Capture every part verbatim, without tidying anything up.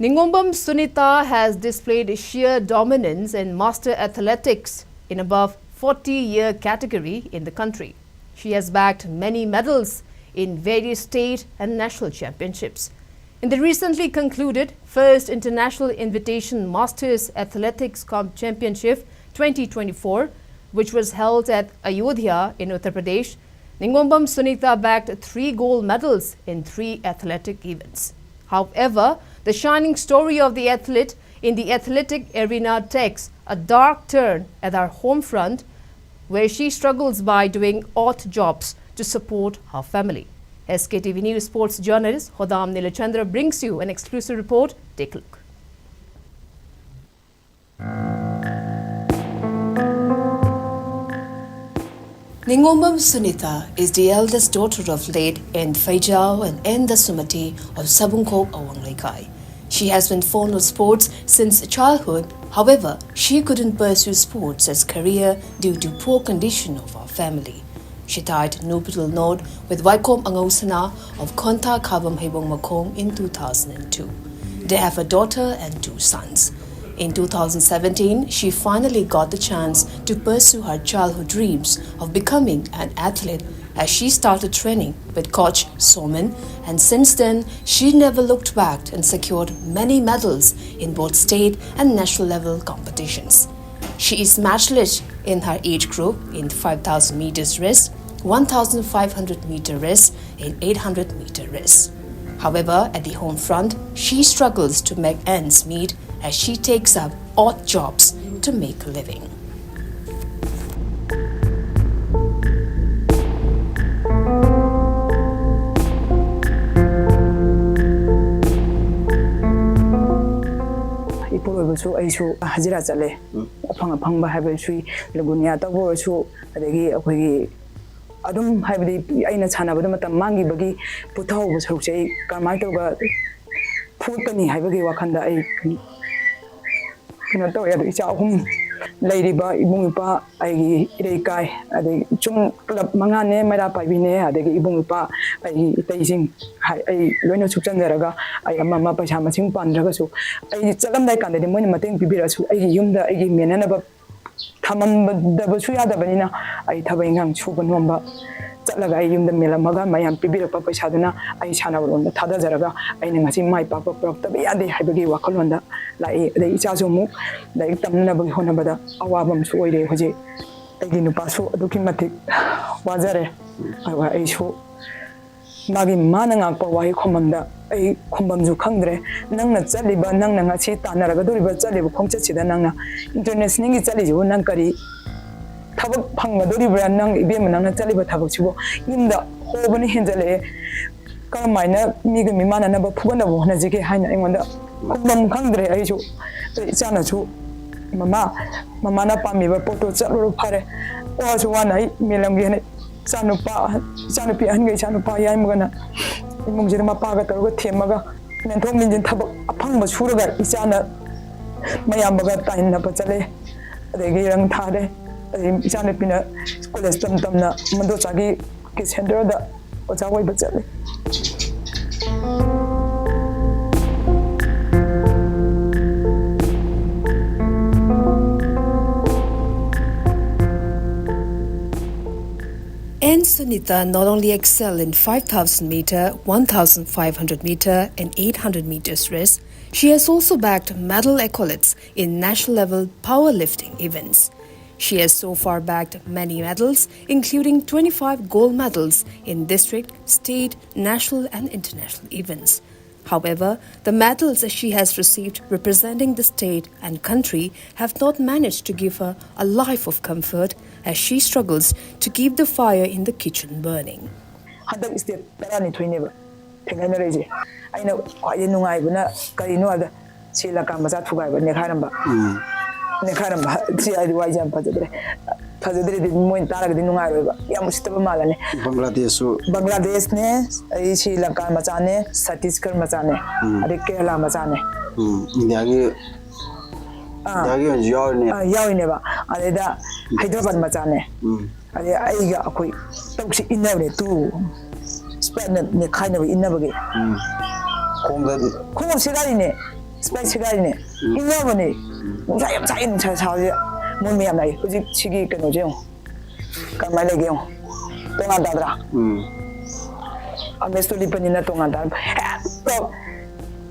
Ningombam Sunita has displayed sheer dominance in master athletics in above forty year category in the country. She has bagged many medals in various state and national championships. In the recently concluded first International Invitation Masters Athletics Com- Championship twenty twenty-four, which was held at Ayodhya in Uttar Pradesh, Ningombam Sunita bagged three gold medals in three athletic events. However, the shining story of the athlete in the athletic arena takes a dark turn at her home front, where she struggles by doing odd jobs to support her family. S K T V News sports journalist Hodam Nilachandra brings you an exclusive report. Take a look. Ningombam Sunita is the eldest daughter of late N Phaijao and N Dasumati of Sabungkhok Awang Leikai. She has been fond of sports since childhood. However, she couldn't pursue sports as career due to poor condition of our family. She tied nuptial knot with Waikom Angausana of Khonta Khabam Heibong Makhong in two thousand two. They have a daughter and two sons. In two thousand seventeen, she finally got the chance to pursue her childhood dreams of becoming an athlete as she started training with coach Somin, and since then, she never looked back and secured many medals in both state and national level competitions. She is matchless in her age group in five thousand meters race, one thousand five hundred meter race, and eight hundred meter race. However, at the home front, she struggles to make ends meet as she takes up odd jobs to make a living. ꯏꯄꯨꯔꯣꯏꯕꯁꯨ ꯑꯩꯁꯨ ꯍꯖꯤꯔꯥ ꯆꯠꯂꯦ꯫ ꯑꯐꯪ ꯑꯐꯪꯕ ꯍꯥꯏꯕꯗꯤ ꯁꯨꯏ, ꯂꯒꯨꯅꯤꯌꯥ ꯇꯧꯕ ꯑꯣꯏꯔꯁꯨ, ꯑꯗꯒꯤ ꯑꯩꯈꯣꯏꯒꯤ ꯑꯗꯨꯝ ꯍꯥꯏꯕꯗꯤ ꯑꯩꯅ ꯁꯥꯟꯅꯕꯗ ꯃꯇꯝ ꯃꯥꯡꯈꯤꯕꯒꯤ ꯄꯨꯊꯍꯧꯕ ꯁꯔꯨꯛꯁꯦ ꯑꯩ ꯀꯔꯝꯍꯥꯏꯅ ꯇꯧꯔꯒ ꯐꯨꯠꯀꯅꯤ ꯍꯥꯏꯕꯒꯤ ꯋꯥꯈꯜꯗ ꯑꯩ ꯀꯩꯅꯣ ꯇꯧꯋꯦ꯫ ꯑꯗꯣ ꯏꯆꯥ ꯑꯍꯨꯝ ꯂꯩꯔꯤꯕ ꯏꯕꯨꯡ ꯏꯄ꯭ꯋꯥ, ꯑꯩꯒꯤ ꯏꯔꯩꯀꯥꯏ, ꯑꯗꯩ ꯁꯨꯝ ꯄꯨꯂꯞ ꯃꯉꯥꯅꯦ, ꯃꯩꯔꯥ ꯄꯥꯏꯕꯤꯅꯦ, ꯑꯗꯒꯤ ꯏꯕꯨꯡ ꯏꯄ꯭ꯋꯥ, ꯑꯩꯒꯤ ꯏꯇꯩꯁꯤꯡ, ꯍꯥꯏ, ꯑꯩ ꯂꯣꯏꯅ ꯁꯨꯞꯆꯟꯖꯔꯒ ꯑꯩ ꯑꯃ ꯑꯃ ꯄꯩꯁꯥ ꯃꯁꯤꯡ ꯄꯥꯟꯗ꯭ꯔꯒꯁꯨ, ꯑꯩ ꯆꯠꯂꯝꯗꯥꯏ ꯀꯥꯟꯗꯗꯤ ꯃꯣꯏꯅ ꯃꯇꯦꯡ ꯄꯤꯕꯤꯔꯛꯑꯁꯨ ꯑꯩꯒꯤ ꯌꯨꯝꯗ ꯑꯩꯒꯤ ꯃꯦꯟꯅꯅꯕ ꯊꯝꯃꯝꯗꯕꯁꯨ ꯌꯥꯗꯕꯅꯤꯅ ꯑꯩ ꯊꯕꯛ ꯏꯪꯈꯥꯡ ꯁꯨꯕ ꯅꯣꯝꯕ ꯆꯠꯂꯒ ꯑꯩ ꯌꯨꯝꯗ ꯃꯦꯜꯂꯝꯃꯒ ꯃꯌꯥꯝ ꯄꯤꯕꯤꯔꯛꯄ ꯄꯩꯁꯥꯗꯨꯅ ꯑꯩ ꯁꯥꯟꯅꯕꯔꯣꯝꯗ ꯊꯥꯗꯖꯔꯒ ꯑꯩꯅ ꯉꯁꯤ ꯃꯥꯏ ꯄꯥꯛꯄ ꯄꯨꯔꯛꯇꯕ ꯌꯥꯗꯦ ꯍꯥꯏꯕꯒꯤ ꯋꯥꯈꯜꯂꯣꯟꯗ ꯂꯥꯛꯏ꯫ ꯑꯗꯩ ꯏꯆꯥꯁꯨ ꯑꯃꯨꯛ ꯂꯥꯏꯔꯤꯛ ꯇꯝꯅꯕꯒꯤ ꯍꯣꯠꯅꯕꯗ ꯑꯋꯥꯕ ꯑꯃꯁꯨ ꯑꯣꯏꯔꯦ ꯍꯧꯖꯤꯛ꯫ ꯑꯩꯒꯤ ꯅꯨꯄꯥꯁꯨ ꯑꯗꯨꯛꯀꯤ ꯃꯇꯤꯛ ꯋꯥꯖꯔꯦ꯫ ꯑꯗꯨꯒ ꯑꯩꯁꯨ ꯃꯥꯒꯤ ꯃꯥꯅ ꯉꯥꯡꯉꯛꯄ ꯋꯥꯍꯩ ꯈꯨꯝꯕꯝꯗ ꯑꯩ ꯈꯨꯝꯕꯝꯁꯨ ꯈꯪꯗ꯭ꯔꯦ꯫ ꯅꯪꯅ ꯆꯠꯂꯤꯕ, ꯅꯪꯅ ꯉꯁꯤ ꯇꯥꯟꯅꯔꯒꯗꯧꯔꯤꯕ ꯆꯠꯂꯤꯕ ꯈꯣꯡꯆꯠꯁꯤꯗ ꯅꯪꯅ internationalꯒꯤ ꯆꯠꯂꯤꯁꯤꯕꯨ ꯅꯪ ꯀꯔꯤ ꯊꯕꯛ ꯐꯪꯒꯗꯧꯔꯤꯕ꯭ꯔꯥ? ꯅꯪ ꯏꯕꯦꯝꯃ, ꯅꯪꯅ ꯆꯠꯂꯤꯕ ꯊꯕꯛꯁꯤꯕꯨ ꯌꯨꯝꯗ ꯍꯣꯕꯅ ꯍꯦꯟꯖꯜꯂꯛꯑꯦ꯫ ꯀꯔꯝꯍꯥꯏꯅ ꯃꯤꯒ ꯃꯤꯃꯥꯟꯅꯅꯕ ꯐꯨꯒꯠꯅꯕ ꯍꯣꯠꯅꯁꯤꯒꯦ ꯍꯥꯏꯅ ꯑꯩꯉꯣꯟꯗ ꯈꯨꯝꯕꯝ ꯈꯪꯗ꯭ꯔꯦ꯫ ꯑꯩꯁꯨ ꯏꯆꯥꯅꯁꯨ, "ꯃꯃꯥ, ꯃꯃꯥꯅ ꯄꯥꯝꯃꯤꯕ ꯄꯣꯠꯇꯣ ꯆꯠꯂꯨꯔꯣ ꯐꯔꯦ, ꯋꯥꯁꯨ ꯋꯥꯅ ꯑꯩ ꯃꯦꯜꯂꯝꯒꯦꯅ" ꯏꯆꯥꯅꯨꯄꯥ, ꯏꯆꯥꯅꯨꯄꯤ ꯑꯍꯟꯒ ꯏꯆꯥꯅꯨꯄꯥ ꯌꯥꯏꯃꯒꯅ ꯏꯃꯨꯡꯁꯤꯗ ꯃꯄꯥꯒ ꯇꯧꯔꯒ ꯊꯦꯝꯃꯒ ꯃꯦꯟꯊꯣꯛ ꯃꯦꯟꯁꯤꯟ ꯊꯕꯛ ꯑꯐꯪꯕ ꯁꯨꯔꯒ ꯏꯆꯥꯅ ꯃꯌꯥꯝꯕꯒ ꯇꯥꯏꯅꯕ ꯆꯠꯂꯦ꯫ ꯑꯗꯒꯤ ꯔꯪ ꯊꯥꯔꯦ꯫ ꯑꯗꯒꯤ ꯏꯆꯥꯅꯨꯄꯤꯅ ꯀꯣꯂꯦꯖ ꯇꯝ ꯇꯝꯅ ꯃꯟꯗꯣꯆꯥꯒꯤ ꯀꯤꯗꯁ ꯁꯦꯟꯇꯔꯗ ꯑꯣꯖꯥ ꯑꯣꯏꯕ ꯆꯠꯂꯤ꯫ And Sunita not only excelled in five thousand meter, one thousand five hundred meter, and eight hundred meters race, she has also bagged medal accolades in national level powerlifting events. She has so far bagged many medals, including twenty-five gold medals in district, state, national, and international events. However, the medals that she has received representing the state and country have not managed to give her a life of comfort as she struggles to keep the fire in the kitchen burning. ꯍꯟꯗꯛ state ꯇꯔꯥꯅꯤꯊꯣꯏꯅꯦꯕ ꯊꯦꯡꯒꯥꯏꯅꯔꯛꯏꯁꯦ꯫ ꯑꯩꯅ ꯈ꯭ꯋꯥꯏꯗꯒꯤ ꯅꯨꯡꯉꯥꯏꯕꯅ ꯀꯔꯤꯅꯣ ꯍꯥꯏꯕꯗ ꯁ꯭ꯔꯤ ꯂꯪꯀꯥ ꯃꯆꯥ ꯊꯨꯒꯥꯏꯕ, ꯅꯦꯈꯥꯏꯔꯝꯕ꯫ ꯅꯦꯈꯥꯏꯔꯝꯕ ꯍꯥꯏ-, ꯁꯤ ꯍꯥꯏꯗꯤ ꯋꯥꯍꯩꯁꯦ ꯌꯥꯝ ꯐꯖꯗ꯭ꯔꯦ꯫ ꯐꯖꯗ꯭ꯔꯗꯤ ꯃꯣꯏꯅ ꯇꯥꯔꯒꯗꯤ ꯅꯨꯡꯉꯥꯏꯔꯣꯏꯕ꯫ ꯌꯥꯝ ꯎꯁꯤꯠꯇꯕ ꯃꯥꯜꯂꯅꯤ꯫ ꯕꯪꯒ꯭ꯂꯥꯗꯦꯁꯁꯨ ꯕꯪꯒ꯭ꯂꯥꯗꯦꯁꯅꯦ, ꯑꯩ ꯁ꯭ꯔꯤ ꯂꯪꯀꯥ ꯃꯆꯥꯅꯦ, ꯁꯇꯤꯁꯒꯔ ꯃꯆꯥꯅꯦ, ꯑꯗꯩ ꯀꯦꯔꯂꯥ ꯃꯆꯥꯅꯦ꯫ ꯎꯝ, ꯏꯟꯗꯤꯌꯥꯒꯤ ꯑꯥ꯫ ꯏꯟꯗꯤꯌꯥꯒꯤ ꯑꯣꯏꯅꯁꯨ ꯌꯥꯎꯔꯤꯅꯦ꯫ ꯑꯥ, ꯌꯥꯎꯔꯤꯅꯦꯕ꯫ ꯑꯗꯩꯗ ꯍꯥꯏꯗ꯭ꯔꯕꯥꯗ ꯃꯆꯥꯅꯦ꯫ ꯎꯝ꯫ ꯑꯗꯩ ꯑꯩꯒ ꯑꯩꯈꯣꯏ ꯇꯧꯁꯤ ꯏꯟꯅꯕꯅꯦ, ꯇꯨ ꯁ꯭ꯄꯥꯏꯠꯅ ꯅꯦꯠꯈꯥꯏꯅꯕ ꯏꯟꯅꯕꯒꯤ꯫ ꯎꯝ꯫ ꯈꯣꯡꯗ ꯈꯣꯡꯎꯞ ꯁꯦꯒꯥꯏꯔꯤꯅꯦ, ꯁ꯭ꯄꯥꯏꯠ ꯁꯦꯒꯥꯏꯔꯤꯅꯦ꯫ ꯏꯟꯅꯕꯅꯦ꯫ ꯅꯨꯡꯁꯥ ꯌꯥꯝ ꯁꯥꯏ, ꯅꯨꯡꯁꯥ ꯁꯥꯕꯁꯦ꯫ ꯃꯣꯏ ꯃꯌꯥꯝ ꯂꯥꯛꯏ꯫ ꯍꯧꯖꯤꯛ ꯁꯤꯒꯤ ꯀꯩꯅꯣꯁꯦ ꯌꯦꯡꯉꯣ꯫ ꯀꯃꯥꯏꯅ ꯂꯩꯒꯦ ꯌꯦꯡꯉꯣ꯫ ꯇꯣꯉꯥꯟ ꯇꯥꯗ꯭ꯔꯥ? ꯎꯝ꯫ ꯑꯃꯦꯁꯇꯣ ꯂꯤꯠꯄꯅꯤꯅ ꯇꯣꯉꯥꯟ ꯇꯥꯗ꯭ꯔꯥ? ꯍꯦꯛꯇ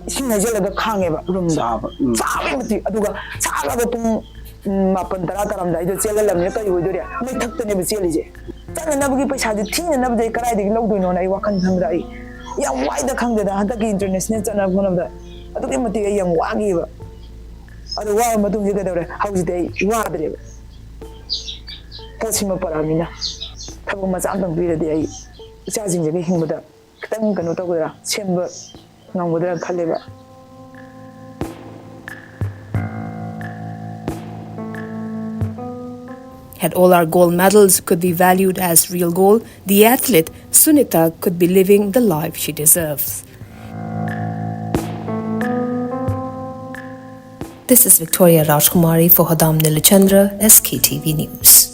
ꯏꯁꯤꯡ ꯍꯩꯖꯤꯜꯂꯒ ꯈꯥꯡꯉꯦꯕ ꯔꯨꯝꯗ꯫ ꯁꯥꯕ, ꯎꯝ꯫ ꯁꯥꯕꯒꯤ ꯃꯇꯤꯛ꯫ ꯑꯗꯨꯒ ꯁꯥꯈ꯭ꯔꯕ ꯄꯨꯡ, ꯎꯝ, ꯃꯥꯄꯟ ꯇꯔꯥ ꯇꯥꯔꯝꯗꯥꯏꯗ ꯆꯦꯜꯍꯜꯂꯝꯅꯤꯅ ꯀꯔꯤ ꯑꯣꯏꯗꯣꯔꯤ? ꯃꯩꯊꯛꯇꯅꯦꯕ ꯆꯦꯜꯂꯤꯁꯦ꯫ ꯆꯠꯅꯅꯕꯒꯤ ꯄꯩꯁꯥꯁꯦ ꯊꯤꯅꯅꯕꯗꯤ ꯑꯩ ꯀꯗꯥꯏꯗꯒꯤ ꯂꯧꯗꯣꯏꯅꯣꯅ ꯑꯩ ꯋꯥꯈꯜ ꯈꯟꯕꯗ ꯑꯩ ꯌꯥꯝ ꯋꯥꯏꯗ ꯈꯪꯗꯦꯗ꯫ ꯍꯟꯗꯛꯀꯤ ꯏꯟꯇꯔꯅꯦꯁꯅꯦꯜ ꯆꯠꯅꯕ ꯍꯣꯠꯅꯕꯗ ꯑꯗꯨꯛꯀꯤ ꯃꯇꯤꯛ ꯑꯩ ꯌꯥꯝ ꯋꯥꯈꯤꯕ꯫ ꯑꯗꯨ ꯋꯥꯔꯕ ꯃꯇꯨꯡꯁꯤꯗ ꯀꯩꯗꯧꯔꯦ? ꯍꯧꯖꯤꯛꯇꯤ ꯑꯩ ꯋꯥꯗ꯭ꯔꯦꯕ꯫ ꯄꯣꯠꯁꯤꯃ ꯄꯨꯔꯛꯑꯕꯅꯤꯅ ꯊꯕꯛ ꯃꯆꯥ ꯑꯝꯇꯪ ꯄꯤꯔꯗꯤ ꯑꯩ ꯏꯆꯥꯁꯤꯡꯁꯤꯒ ꯍꯤꯡꯕꯗ ꯈꯤꯇꯪ ꯀꯩꯅꯣ ꯇꯧꯒꯗ꯭ꯔꯥ, ꯁꯦꯝꯕ ꯉꯝꯒꯗ꯭ꯔꯥ ꯈꯜꯂꯦꯕ꯫ Had all our gold medals could be valued as real gold, the athlete Sunita could be living the life she deserves. This is Victoria Rajkumari for Hodam Nilachandra, S K T V News.